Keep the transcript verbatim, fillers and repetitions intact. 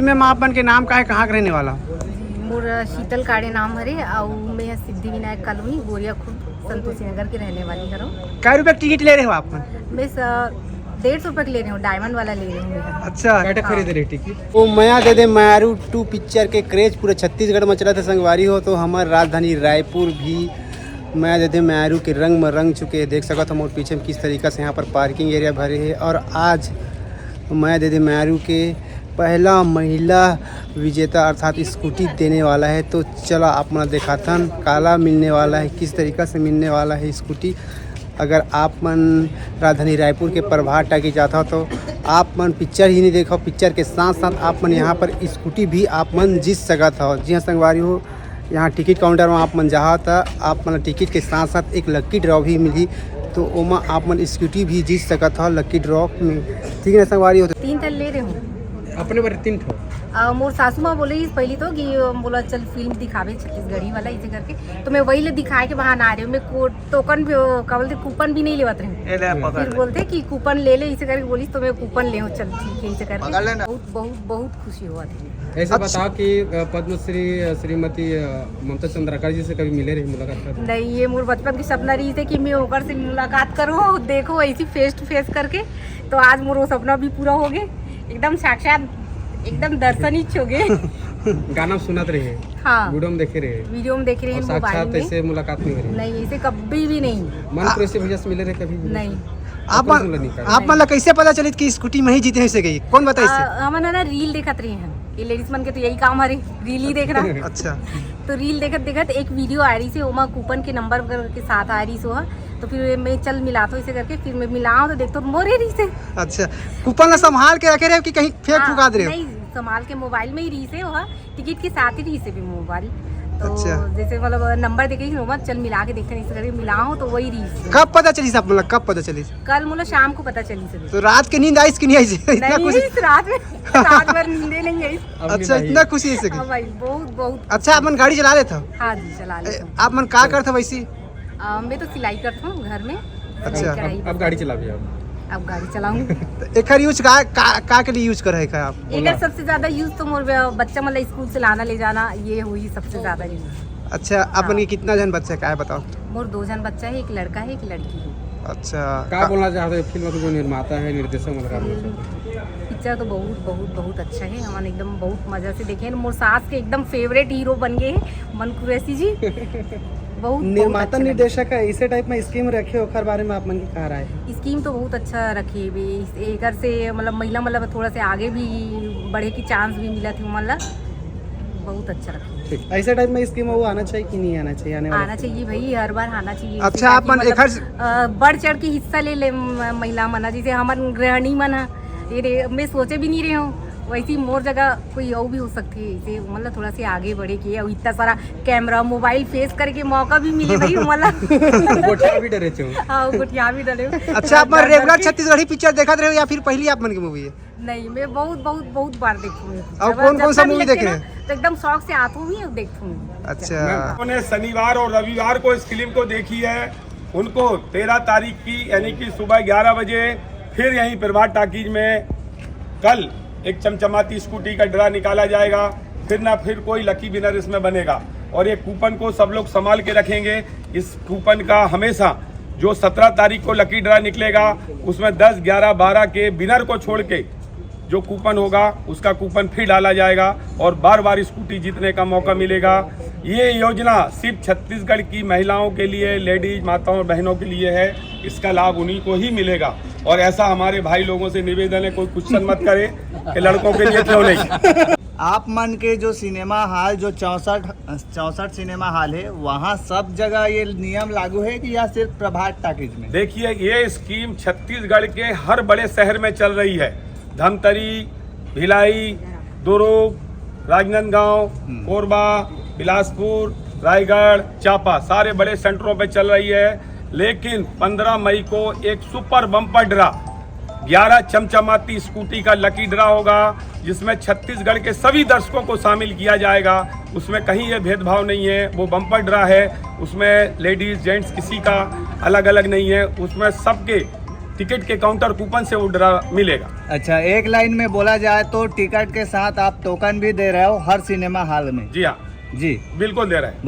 Ma'am, आप मन के नाम का है, कहाँ के रहने वाला? मोर शीतल काड़े नाम हरे, अउ मैं ह सिद्धि विनायक कॉलोनी, गोरिया खुर्द, संतोषी नगर के रहने वाली हरव। कै रुपया के टिकट ले रहे हो आप मन? मैं स-, डेढ़ सौ रुपये के ले रही हूँ, डायमंड वाला ले रही हूँ मैं। अच्छा। काटा खरीद रहे टिकट? ओ मया दे दे मयारू टू पिक्चर के क्रेज पूरे छत्तीसगढ़ में चला था संगवारी हो, तो हमारे राजधानी रायपुर भी मया दे दे मयारू के रंग में रंग चुके हैं। देख सकत हो मोर पीछे में किस तरीका से यहाँ पर पार्किंग एरिया भरे है। और आज मया दे दे मयारू के पहला महिला विजेता अर्थात स्कूटी देने वाला है। तो चला आप मन दिखाथन काला मिलने वाला है, किस तरीका से मिलने वाला है स्कूटी। अगर आप मन राजधानी रायपुर के प्रभात टाकी जाता हो तो आप मन पिक्चर ही नहीं देखो, पिक्चर के साथ साथ आप मन यहाँ पर स्कूटी भी आप मन जीत सकत हो। जी हाँ संगवारी हो, यहाँ टिकट काउंटर में आप मन जाहा त आप मन टिकट के साथ साथ एक लकी ड्रॉ भी मिली, तो ओमा आप मन स्कूटी भी जीत सकत हो लकी ड्रॉ में। ठीक है संगवारी हो, तो तीन ठन ले रहे हूँ। अपने बर तीन ठो। आ, मोर सासू माँ बोले इस पहली तो कि बोला चल फिल्म दिखावे छत्तीसगढ़ी वाला इसे करके, तो मैं वही ले दिखाए के बहाना आ रही हूँ। मैं को टोकन भी, वो, का बोलते, कूपन भी नहीं लेवत रही हूँ। ए ले, पकड़ फिर ले। बोलते कि कूपन ले ले इसे करके बोली, तो मैं कूपन ले हूँ, चल ठीक है इसे करके। पकड़ लेना। बहुत बहुत बहुत खुशी हुआ थी। ऐसे बता कि अ, पद्मश्री अ, श्रीमती अ, ममता चंद्राकर जी से कभी मिले रही, मुलाकात कर? नहीं, ये मोर बचपन के सपना रही थे कि मैं ओकर से मुलाकात करूँ, देखो ऐसी फेस टू फेस करके। तो आज मोर वो सपना भी पूरा हो गए, एकदम साक्षात, एकदम दर्शन ही हो गए। गाना सुनत रहे? हाँ। वीडियो में देखे रहे? वीडियो में देखे रहे और हैं, मोबाइल साक्षात में। ऐसे मुलाकात नहीं हो रही? नहीं, ऐसे कभी भी नहीं। मन आ- प्रेम से भैया से मिले रहे कभी? नहीं। आप कौन मन, सा लड़का? आप मन ला कैसे पता चलित कि स्कूटी में ही जीते हैं से गई? कौन बताइस? आ, हमन है ना रील देखत रहे हैं, ये लेडीज मन के तो यही काम हरे, रील ही देखना। अच्छा। तो रील देखत देखत एक वीडियो आ रही से, ओमा कूपन के नंबर के साथ आ रही सो, तो फिर मैं चल मिलात हो इसे करके, फिर मैं मिलाओ तो देख तो मोरे रही से। अच्छा, कूपन ला संभाल के रखे रहे हो कि कहीं फेंक हाँ, फुका दे रहे हो? नहीं, संभाल के मोबाइल में ही रही से, वह टिकट के साथ ही रही से भी मोबाइल। तो अच्छा। जैसे मतलब नंबर देखे ही ओमा चल मिला के देखते नहीं इसे करके मिलाओ तो वही रही से। कब पता चली आप, मतलब कब पता चली? कल मतलब शाम को पता चली से। तो रात के नींद आई कि नहीं आई से? इतना नहीं, खुशी? इस रात में रात भर नींदे नहीं आई। अब अच्छा, नींद आई। इतना खुशी है इसे कि? हाँ भाई, बहुत बहुत। अच्छा, आप मन गाड़ी चला लेते हो? हाँ जी, चला लेते ए, हैं। आप मन का करते हो वैसे? अ, मैं तो सिलाई करता हूँ घर में। अच्छा। सिलाई कढ़ाई अब, अब गाड़ी चला भी आप? अब गाड़ी चलाऊंगी। तो एकर यूज का, का, का के लिए यूज करे है आप? एकर सबसे ज्यादा यूज तो मोर ब-, बच्चा मतलब स्कूल से लाना ले जाना, ये हुई सबसे ज्यादा यूज। अच्छा, आप मन के कितना जन बच्चा है, का है बताओ? मोर दो जन बच्चा है, एक लड़का है, एक लड़की है। अच्छा, का का बोलना चाहते हो फिल्म के जो निर्माता है, निर्देशक मतलब आप? पिक्चर तो बहुत बहुत बहुत अच्छा है, हमन एकदम बहुत मजा से देखे हैं। मोर सास के एकदम फेवरेट हीरो बन गए हैं मन कुरैशी जी। बहुत, बहुत निर्माता अच्छा लगे। निर्देशक है, इसे टाइप में स्कीम रखे, ओकर बारे में आप मन के का राय है? स्कीम तो बहुत अच्छा रखे बे, इस-, एकर से मतलब महिला मतलब थोड़ा से आगे भी बढ़े की चांस भी मिला थी, मतलब बहुत अच्छा रखे। ठीक, ऐसे टाइप में स्कीम वो आना चाहिए कि नहीं आना चाहिए आने वाले आना समय में? चाहिए भाई, हर बार आना चाहिए। अच्छा, आप मन एकर अ, बढ़ चढ़ के हिस्सा ले ले म-, महिला मन ह, जैसे हमन गृहिणी मन ह, ये रे, मैं सोचे भी नहीं रहे हूँ, वैसे ही मोर जगह कोई और भी हो सकती है, इसे मतलब थोड़ा से आगे बढ़े के, और इतना सारा कैमरा, मोबाइल फेस करे के मौका भी मिले भाई, मतलब। गोठिया भी डरे छो। हाँ, गोठिया भी डरे। अच्छा, आप मन रेगुलर छत्तीसगढ़ी पिक्चर देखत रहे हो या फिर पहली आप मन के मूवी है? नहीं, मैं बहुत, बहुत, बहुत बार देखूँ। और कौन कौन सा मूवी देखे हैं? तो एकदम शौक से आती हूँ, देखती हूँ। अच्छा। उन्होंने शनिवार और रविवार को इस फिल्म को देखी है, उनको तेरह तारीख की यानी कि सुबह ग्यारह बजे फिर यहीं प्रभात टाकीज में कल एक चमचमाती स्कूटी का ड्रा निकाला जाएगा। फिर ना फिर कोई लकी विनर इसमें बनेगा, और ये कूपन को सब लोग संभाल के रखेंगे। इस कूपन का हमेशा जो सत्रह तारीख को लकी ड्रा निकलेगा, उसमें दस, ग्यारह, बारह के विनर को छोड़ के जो कूपन होगा, उसका कूपन फिर डाला जाएगा और बार बार स्कूटी जीतने का मौका मिलेगा। ये योजना सिर्फ छत्तीसगढ़ की महिलाओं के लिए, लेडीज माताओं और बहनों के लिए है, इसका लाभ उन्हीं को ही मिलेगा। और ऐसा हमारे भाई लोगों से निवेदन है, कोई क्वेश्चन मत करे कि लड़कों के लिए क्यों नहीं। आप मन के जो सिनेमा हॉल, जो चौसठ, चौसठ सिनेमा हॉल है, वहाँ सब जगह ये नियम लागू है कि या सिर्फ प्रभात टाकीज में? देखिए, ये स्कीम छत्तीसगढ़ के हर बड़े शहर में चल रही है। धमतरी, भिलाई, दुर्ग, राजनांदगांव, हम्म। कोरबा, बिलासपुर, रायगढ़, चांपा, सारे बड़े सेंटरों पे चल रही है। लेकिन पन्द्रह मई को एक सुपर बम्पर ड्रा, ग्यारह चमचमाती स्कूटी का लकी ड्रा होगा, जिसमें छत्तीसगढ़ के सभी दर्शकों को शामिल किया जाएगा। उसमें कहीं ये भेदभाव नहीं है, वो बम्पर ड्रा है, उसमें लेडीज जेंट्स किसी का अलग अलग नहीं है, उसमें सबके टिकट के काउंटर कूपन से वो ड्रा मिलेगा। अच्छा, एक लाइन में बोला जाए तो टिकट के साथ आप टोकन भी दे रहे हो हर सिनेमा हॉल में? जी हाँ, जी। बिल्कुल दे रहे हैं।